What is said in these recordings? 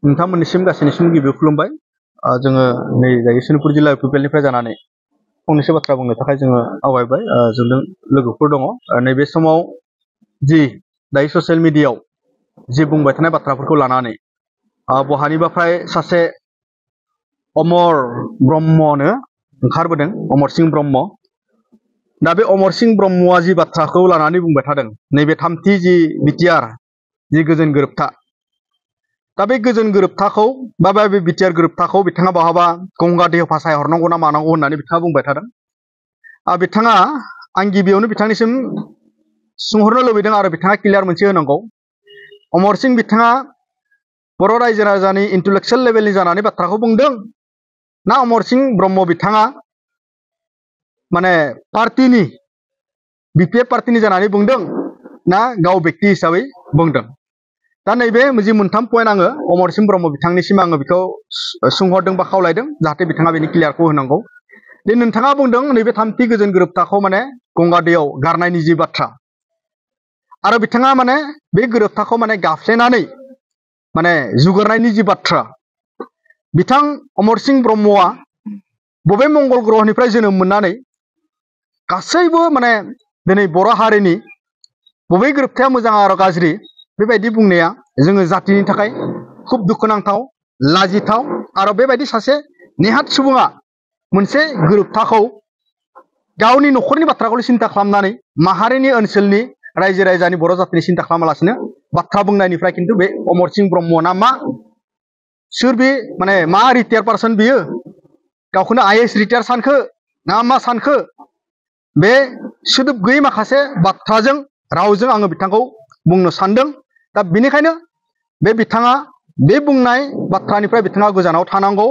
नोंथांमोननिसिम गासैनिसिम गिबियाव खुलुमबाय। जोङो नै दायो सनितपुर जिल्ला इउपिपिएलनिफ्राय जानानै फंनैसो बाथ्रा बुंनो थाखाय जोङो आवगायबाय। जोंजों लोगोफोर दङ। नैबे समाव जि दायो ससियेल मिडियायाव जि बुंबाय थानाय बाथ्राफोरखौ लानानै बहानिबाफ्राय सासे अमर ब्रह्मनो ओंखारबोदों, अमर सिंह ब्रह्म। दा बे अमर सिंह ब्रह्मआ जि बाथ्राखौ लानानै बुंबाय थादों, नैबे थामथि जि बिटिआर जि गोजोन गोरोबथा, दा बे गोजोन गोरोबथाखौ बा बे बिटिआर गोरोबथाखौ बिथाङा बहाबा गंगा दैयाव फासाय हरनांगौ ना मानांगौ होननानै बिथाङा बुंबाय थादों। बिथाङा आं गिबियावनो बिथांनिसिम सोंहरनो लुबैदों आरो बिथाङा क्लियार मोनसे होनांगौ। अमर सिंह बिथाङा बर' रायजो राजानि इन्टेलेक्सुवेल लेभेलनि जानानै बाथ्राखौ बुंदों, ना अमर सिंह ब्रह्म बिथाङा माने पार्टीनि बिपिएफ पार्टीनि जानानै बुंदों, ना गाव व्यक्ति हिसाबै बुंदों? दा नैबे जि मोनथाम पइन्ट आङो अमर सिंह ब्रह्म बिथांनिसिम आङो बेखौ सोंहरदों बा खावलायदों, जाहाथे बिथाङा बेनि क्लियारखौ होनांगौ। दे नोंथाङा बुंदों नैबे थामथि गोजोन गोरोबथाखौ माने गंगा दैयाव गारनायनि जि बाथ्रा, आरो बिथाङा माने बे गोरोबथाखौ माने गाफ्लेनानै माने जुगारनायनि जि बाथ्रा। बिथां अमर सिंह ब्रह्मआ बबे मंगल ग्रहनिफ्राय जोनोम मोननानै गासैबो माने दिनै बर' हारिनि बबे गोरोबथाया मोजां आरो गाज्रि बेबायदि बुंनाया जोङो जातिनि थाखाय खुब दुखुनांथाव, लाजिथाव। आरो बेबायदि सासे नेहात सुबुङा मोनसे गोरोबथाखौ गावनि न'खरनि बाथ्राखौल' सिन्था खालामनानै माहारिनि ओनसोलनि रायजो राजानि बर' जातिनि सिन्था खालामालासिनो बाथ्रा बुंनायनिफ्राय खिन्थु बे अमर सिंह ब्रह्मना मा, सोर बे माने मा रिटायार पार्सन बियो? गावखौनो आइएएस रिटायार सानखो ना मा सानखो? बे सोदोब गैयै माखासे बाथ्राजों रावजों आङो बिथांखौ बुंनो सानदों। दा बेनिखायनो बे बिथाङा बे बुंनाय बाथ्रानिफ्राय बिथाङा गोजानाव थानांगौ।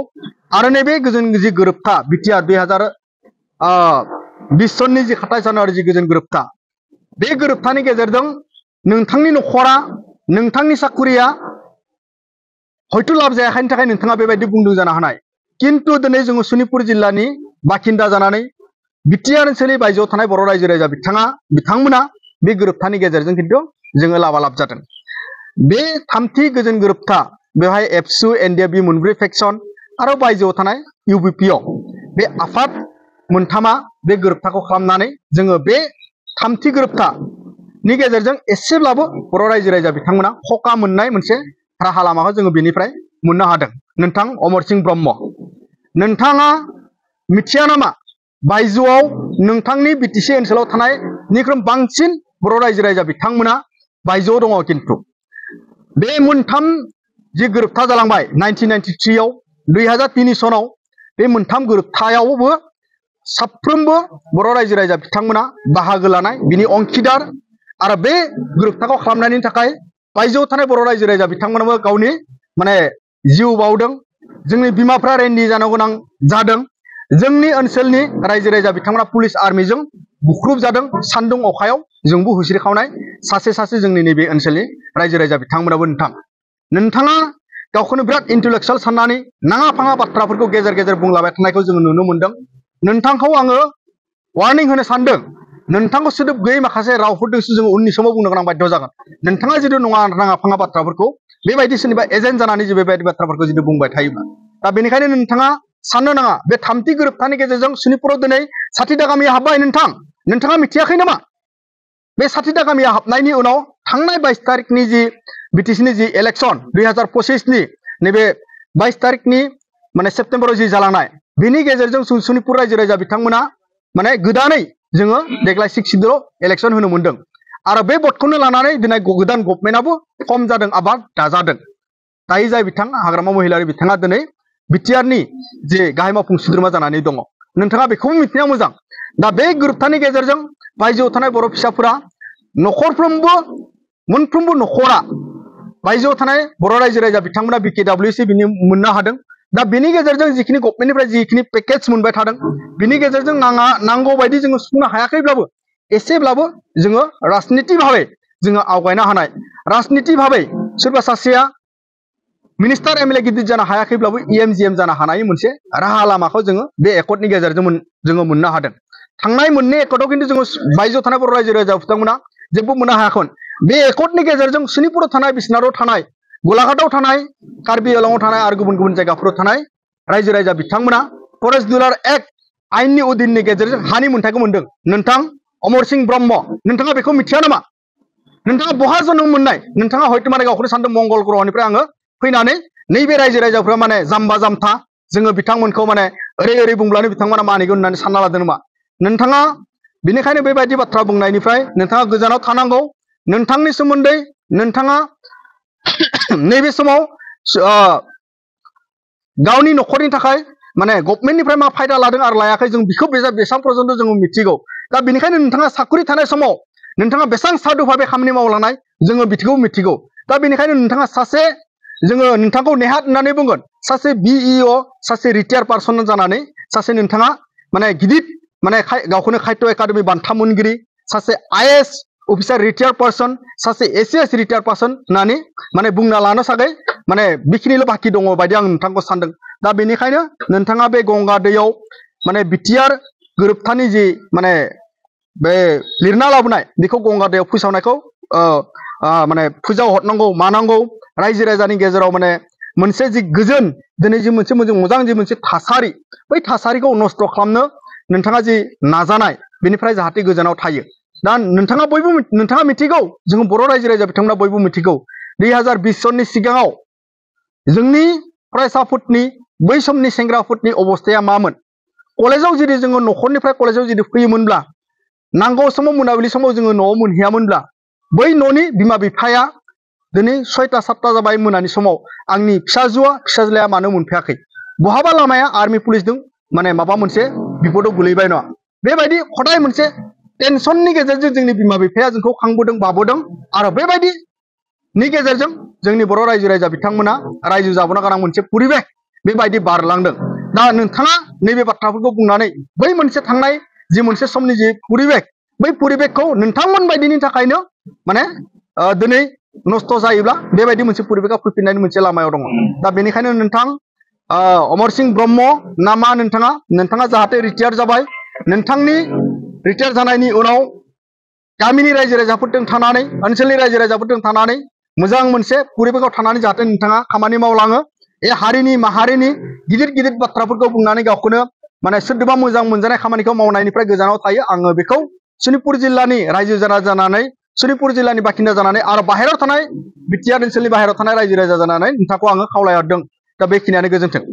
आरो नैबे गोजोन जि गोरोबथा बिटिआर 2020 सननि जि 27 जानुवारि जि गोजोन गोरोबथा, बे गोरोबथानि गेजेरजों नोंथांनि न'खरा, नोंथांनि साखुरिया हयथ' लाब जायाखैनि थाखाय नोंथाङा बेबायदि बुंदों जानो हानाय। किन्तु दिनै जोङो सनितपुर जिल्लानि बाखिन्दा जानानै बिटिआर ओनसोलनि बायजोआव थानाय बर' रायजो राजा बिथांमोना बे गोरोबथानि गेजेरजों खिन्थु जोङो लाबालाब जादों। बे थामथि गोजोन गोरोबथा, बेवहाय एबसु एनडिएफबि मोनब्रै फेक्सन आरो बायजोआव थानाय इउबिपिअ बे आफाद मोनथामा बे गोरोबथाखौ खालामनानै जोङो बे थामथि गोरोबथानि गेजेरजों एसेब्लाबो बर' रायजो राजा बिथांमोना हका मोननाय मोनसे राहा लामाखौ जोङो बेनिफ्राय मोननो हादों। नोंथां अमर सिंह ब्रह्म, नोंथाङा मिथिया नामा बायजोआव नोंथांनि बिटिसि ओनसोलाव थानायनिख्रुइ बांसिन बर' रायजो राजा बिथांमोना बायजोआव दङ? किन्तु बे मोनथाम जि गोरोबथा जालांबाय 1993 आव, 2003 सनाव बे मोनथाम गोरोबथायावबो साफ्रोमबो बर' रायजो राजा बिथांमोना बाहागो लानाय, बिनि अंखिदार। आरो बे गोरोबथाखौ खालामनायनि थाखाय बायजोआव थानाय बर' रायजो राजा बिथांमोनाबो गावनि माने जिउ बाउदों। जोंनि बिमाफ्रा रेन्डि जानो गोनां जादों। जोंनि ओनसोलनि रायजो राजा बिथांमोना पुलिस आर्मिजों बुख्रुब जादों सान्दुं अखायाव जोंबो हुस्रिखावनाय सासे सासे जोंनि नैबे ओनसोलनि रायजो राजा बिथांमोनाबो। नोंथाङा गावखौनो बिराद इन्टेलेक्सुवेल साननानै नाङा फाङा बाथ्राफोरखौ गेजेर गेजेर बुंलाबाय थानायखौ जोङो नुनो मोनदों। नोंथांखौ आङो वार्निं होनो सानदों। नोंथांखौ सोदोब गैयै माखासे रावफोरजोंसो जोङो उननि समाव बुंनो गोनां बाध्य जागोन। नोंथाङा जुदि नाङा फाङा बाथ्राफोरखौ बेबायदि सोरनिबा एजेन्ट जानानै जे बेबायदि बाथ्राफोरखौ जुदि बुंबाय थायोब्ला, दा बेनिखायनो नोंथाङा साननो नाङा बे थामथि गोरोबथानि गेजेरजों सनितपुराव दिनै 60 टा गामिया हाबबाय। नोंथाङा मिथियाखै नामा? बे 60 टा गामिया हाबनायनि उनाव थांनाय 22 तारिखनि जि बिटिसिनि जि इलेक्सन 2025नि नैबे 22 तारिखनि माने सेप्तेम्बराव जि जालांनाय, बेनि गेजेरजों सनितपुर रायजो राजा बिथांमोना माने गोदानै जोङो देग्लाय 6 सिटआव इलेक्सन होनो मोनदों। आरो बे भटखौनो लानानै दिनै गोदान गभर्नमेन्टआबो फर्म जादों, आबाद दाजादों। दायो जाय बिथां हाग्रामा महिलारि बिथाङा दिनै बिटिआरनि जे गाहाय मावफुं सोद्रोमा जानानै दङ। नोंथाङा बेखौबो मिथिनाया मोजां। दा बे गोरोबथानि गेजेरजों बायजोआव थानाय बर' फिसाफोरा न'खरफ्रोमबो मोनफ्रोमबो न'खरा बायजोआव थानाय बर' रायजो राजा बिथांमोना बिकेडब्लिउसि बिनि मोननो हादों। दा बेनि गेजेरजों जिखिनि गभर्नमेन्टनिफ्राय जिखिनि पेकेज मोनबाय थादों, बिनि गेजेरजों नांगौ बायदि जोङो सुफुंनो हायाखैब्लाबो एसेब्लाबो जोङो राजनिति भाबै जोङो आवगायनो हानाय, राजनिति भाबै सोरबा सासेया मिनिस्टार एमएलए गिदिर जानो हायाखैब्लाबो इएमजिएम जानो हानाय मोनसे राहा लामाखौ जोङो बे एकर्डनि गेजेरजों जोङो मोननो हादों। थांनाय मोननै एकर्डआव खिन्थु जोङो बायजोआव थानाय बर' रायजो राजा बिथांमोना जेबो मोननो हायाखै। बे एकर्डनि गेजेरजों सनितपुराव थानाय बिसनाथआव थानाय गलाघाटआव थानाय कार्बि आंलंआव थानाय आरो गुबुन गुबुन जायगाफोराव थानाय रायजो राजा बिथांमोना फरेस्ट डिलार एक्ट आयेननि अधीननि गेजेरजों हानि मोनथायखौ मोनदों। नोंथां अमर सिंह ब्रह्म नोंथाङा बेखौ मिथिया नामा? नोंथाङा बहा जोनोम मोननाय? नोंथाङा हयथ' माने गावखौनो सानदों मंगल ग्रहनिफ्राय आङो फैनानै नैबे रायजो राजाफ्रा माने जाम्बा जाम्था जोङो बिथांमोनखौ माने ओरै ओरै बुंब्लानो बिथांमोना मानिगोन होननानै सानना लादों नामा? नोंथाङा बेनिखायनो बेबायदि बाथ्रा बुंनायनिफ्राय नोंथाङा गोजानाव थानांगौ। नोंथांनि सोमोन्दै नोंथाङा नैबे समाव गावनि न'खरनि थाखाय माने गभर्नमेन्टनिफ्राय मा फायदा लादों आरो लायाखै जों बेखौ बेसां पर्यन्त जों मिथिगौ। दा बेनिखायनो नोंथाङा साकरि थानाय समाव नोंथाङा बेसेबां साधु भाबे खामानि मावलांनाय जोङो बिखौ मिथिगौ। दा बेनिखायनो नोंथाङा सासे जोङो नोंथांखौ नेहात होननानै बुंगोन सासे BEO सासे रिटायार पार्सन जानानै सासे नोंथाङा माने गिदिर माने गावखौनो खायथ' एकाडेमि बान्था मोनगिरि सासे IAS अफिसार रिटायार पार्सन सासे ACS रिटायार पार्सन होननानै माने बुंना लानो थाखाय माने बेखिनिल' बाखि दङ बायदि आं नोंथांखौ सानदों। दा बेनिखायनो नोंथाङा बे गंगा दैयाव माने बिटिआर गोरोबथानि जि माने बे लिरना लाबोनाय बेखौ गंगा दैयाव फोसावनायखौ माने फुजा हरनांगौ मानांगौ रायजो राजानि गेजेराव माने मोनसे जि गोजोन दिनै जि मोनसे मोजां जि मोनसे थासारि बै थासारिखौ नस्थ' खालामनो नोंथाङा जि नाजानाय बेनिफ्राय जाहाथे गोजानाव थायो। दा नोंथाङा मिथिगौ जों बर' रायजो राजा बिथांमोना बयबो मिथिगौ 2020 सननि सिगाङाव जोंनि फरायसाफोरनि बै समनि सेंग्राफोरनि अबस्थाया मामोन? कलेजाव जुदि जोङो न'खरनिफ्राय कलेजाव जुदि फैयोमोनब्ला नांगौ समाव मोनाबिलि समाव जोङो न'आव मोनहैयामोनब्ला बै न'नि बिमा बिफाया दिनै 6टा 7टा जाबाय मोनानि समाव आंनि फिसाज्लाया मानो मोनफैयाखै? बहाबा लामाया आर्मि पुलिसजों माने माबा मोनसे बिपदआव गोलैबाय नङा बेबायदि हदाय मोनसे टेनसननि गेजेरजों जोंनि बिमा बिफाया जोंखौ खांबोदों बाबोदों आरो बेबायदिनि गेजेरजों जोंनि बर' रायजो राजा बिथांमोना रायजो जाबोनो गोनां मोनसे परिबेस बेबायदि बारलांदों। दा नोंथाङा नैबे बाथ्राफोरखौ बुंनानै बै मोनसे थांनाय जि मोनसे समनि जि परिबेस बै परिबेसखौ नोंथांमोन बायदिनि थाखायनो माने दिनै नस्थ' जायोब्ला बेबायदि मोनसे परिबेसआ फैफिननायनि मोनसे लामायाव दङ। दा बेनिखायनो नोंथां अमर सिंह ब्रह्म नामा नोंथाङा जाहाथे रिटायार जाबाय नोंथांनि रिटायार जानायनि उनाव गामिनि रायजो राजाफोरजों थानानै ओनसोलनि रायजो राजाफोरजों थानानै मोजां मोनसे परिबेसआव थानानै जाहाथे नोंथाङा खामानि मावलाङो। हारिनि माहारिनि गिदिर गिदिर बाथ्राफोरखौ बुंनानै गावखौनो माने सोरदोबा मोजां मोनजानाय खामानिखौ मावनायनिफ्राय गोजानाव थायो। आङो बेखौ सनितपुर जिल्लानि रायजो जानानै सनितपुर जिल्लानि बासिन्दा जानानै आरो बाहेरायाव थानाय बिटिआर ओनसोलनि बाहेरायाव थानाय रायजो राजा जानानै नोंथांखौ आङो खावलायहरदों। दा बेखिनियानो गोजोन्थों।